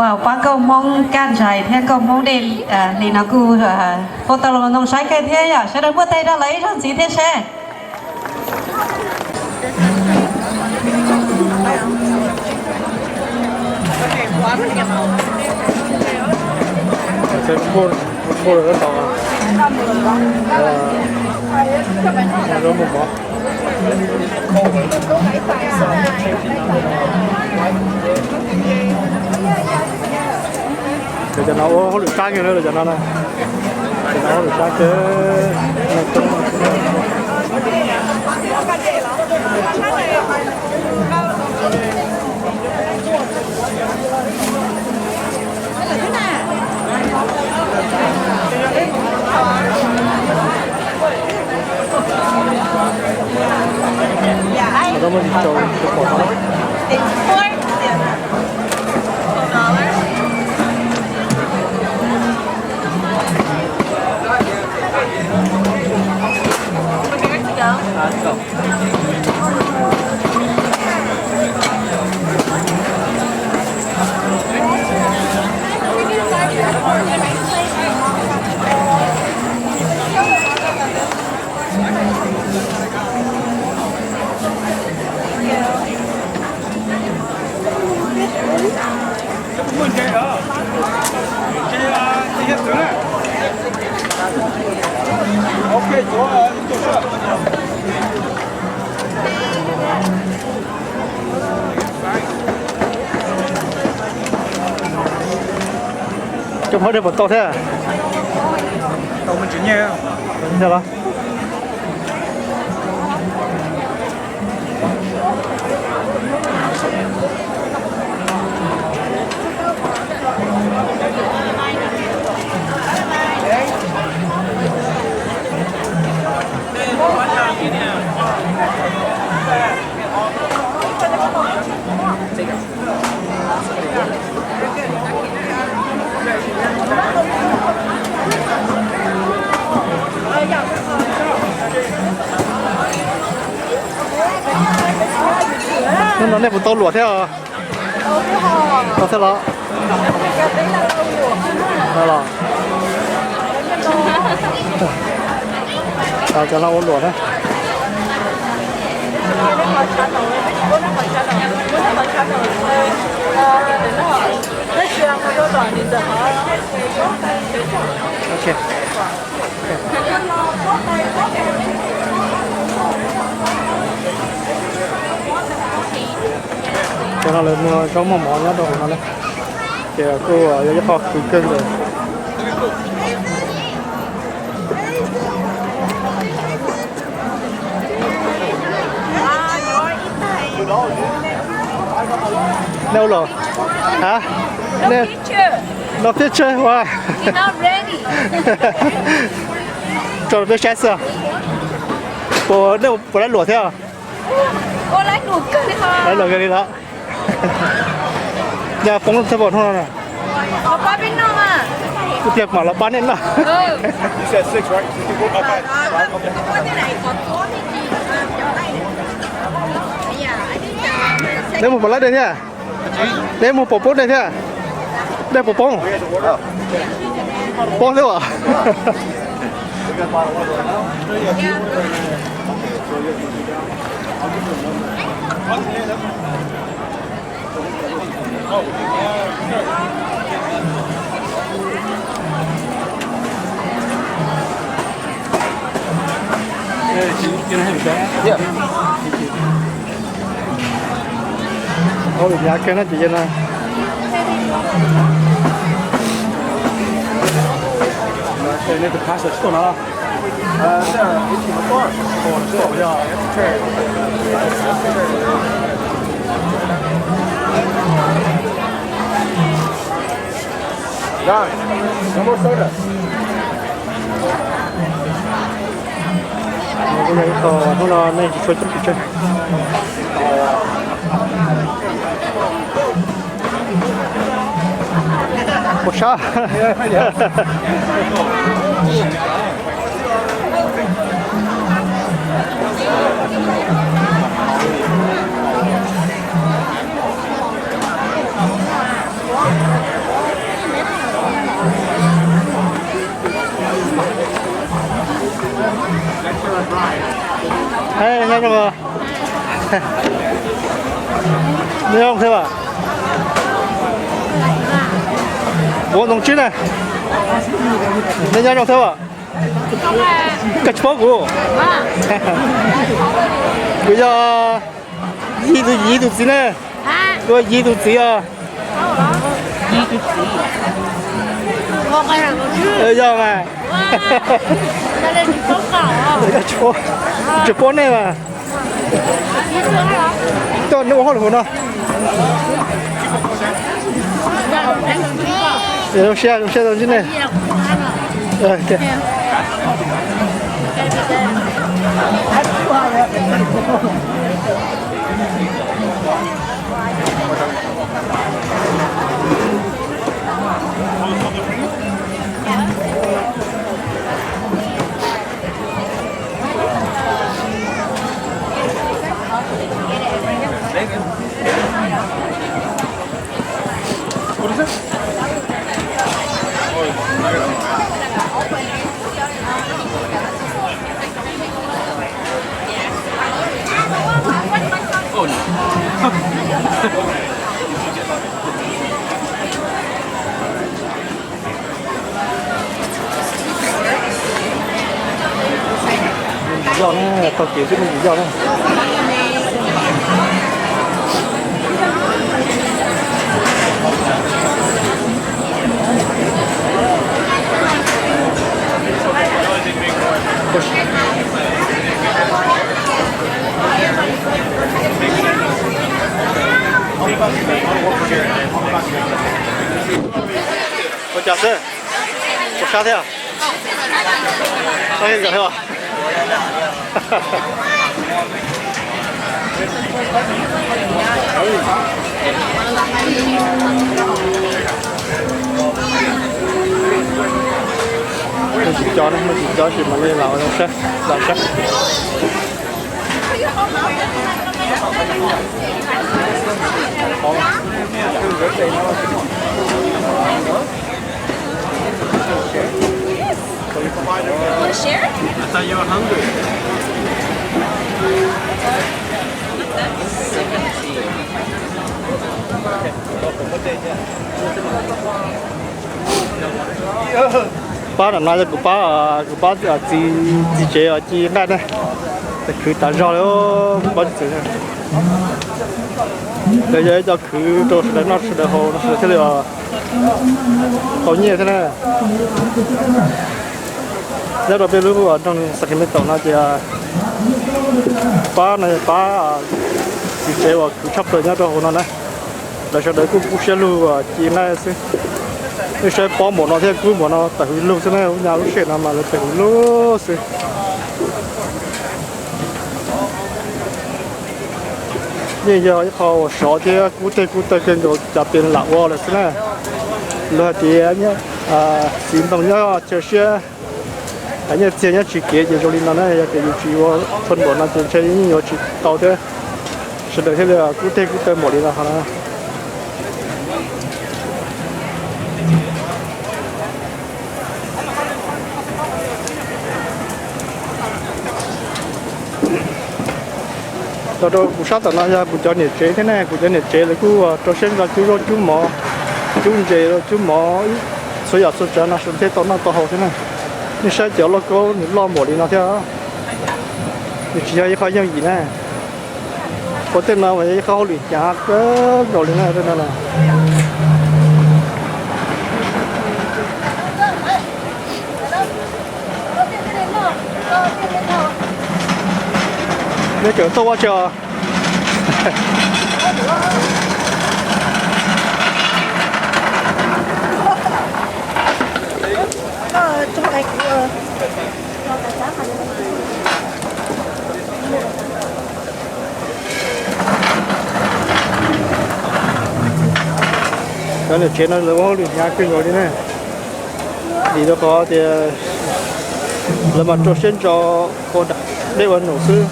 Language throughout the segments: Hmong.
Pab nkauj Hmoob Kaj Ntsais thiab nkauj Hmoob Dej Hlis no kuj pub tau loo ntoo saib kawg thiab yom, sawv daws npuaj teg rau lawv ib zaug ntxiv thiab seb. Cov no ua hauj lwm sab kawg li cov no na. Cov no hauj lwm sab kawg. Cov phab dej puas tau thiab? Tau los. Hnub no nej puas tau luam thiab os? Tau thiab los? Los, cov no ua luam na. Cov no lawv muag zaub muag mov nyob rau hauv no na. Ces kuj yog ib qho khwv kawg nkaus. Nej ua luam? Ha? Nej no picture ua. Tso peb saib xwb. Puas nej puas laib luam thiab? Laib luam kawg li los. Yog poob thawj pom hnub no na. Kuv tias mam los pab nej noj. Neb mus puas laib dej thiab? Neb mus puas poob dej thiab? Dej puas poob? Poob thiab as. Ov, yav kawg no ces yog no. Hnub no nej tsis tshua coob pes tsawg. Ua sab. Nyob zoo, nyob zoo thiab as. Ua ntoo tsib na. Nej nyob zoo thiab as. Koj tsis paub kuv. Kuv yog Yiv tus, Yiv tus txiv ne. Kuv yog Yiv tus txiv os. Yog mas. Tsis paub nej mas. Coj nej ua hauj lwm hauv no. Zoo siab, zoo siab tau ntsib nej. Yog na, tau kev xwb me ntsis yog na. Ua cas xwb? Ua sab thiab? Sab heev kawg thiab. Muaj tsis cov ne, muaj tsis cov tab sis mam li lam zoo sab, lam sab. Pab nram no yog kuv pab, kuv pab txiv, txiv tsev uas ci nqaij ne. Tes khwv tas zog li, kuv pab txiv tsev. Ces yog ib co khwv rau sawv daws noj sawv daws haus no sawv daws thiaj li tau nyiaj thiab na. Nyob rau peb lub nroog Sacramento no ces pab no yog pab txiv tsev uas khwv tshaj plaws nyob rau hauv no na. Lawv sawv daws kuj kub siab lug ci nqaij xwb. Nej saib pob npaum no thiab kub npaum no tawm hws lug xwb na, ub nyab lub sij hawm no mas lawv tawm hws lug xwb. Yeej yog ib qho uas sov thiab kub teg kub taw kawg nkaus cas pes lam ua lawm xwb na. Luag hais tias txiv ntoo nyob chaw siab, nyiaj txiag nyob tsis kev ces zoo li no na, yog tias yus tsis ua txhua npaum no ces ntshe yeej yuav tsis tau thiab. Sawv daws thiaj li kub teg kub taw npaum li no ho na. Los rau kuv sab tom no yog kuv cov niam tsev thiab ne, kuv cov niam tsev lawv kuj rau siab ntso cub zaub cub mov, cub ntses cub mov, txhua yam txhua tsav no sawv daws thiaj tau noj tau haus thiab na. Nej saib cov lauj kaub nws loj npaum li no thiab, nws tsis yog ib qho yooj yim na. Ua tej no mas yog ib qho hauj lwm hnyav kawg nkaus li na tej no na. Nej tseem tuaj ua tsi os? Cov niam tsev no lawv ua hauj lwm hnyav kawg nkaus li na. Vim rau qhov tias lawv mas rau siab ntso ua dab ua num xwb,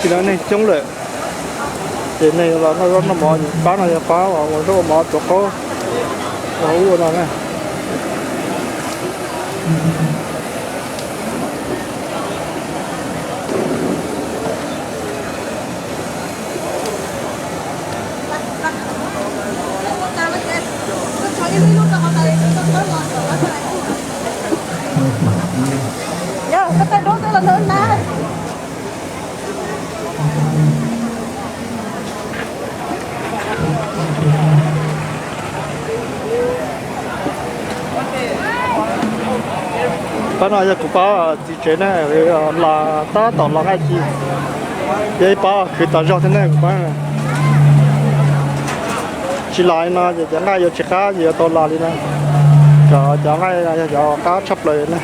tsis lawv neeg coob lawm. Ces neeg los noj zaub noj mov, pab no yog pab ua zaub ua mov tuav qaub ua ub ua no na. Yog koj tej dub twb los nug na. Pab no yog kuv pab txiv tsev na, los tab tom los nqaij ci, yog ib pab khwv tas zog thiab ne kuv pab. Tsis los li no ces cov nqaij yuav tsis qab, ces yuav tau los li no, kom cov nqaij no yog cov qab tshaj plaws na.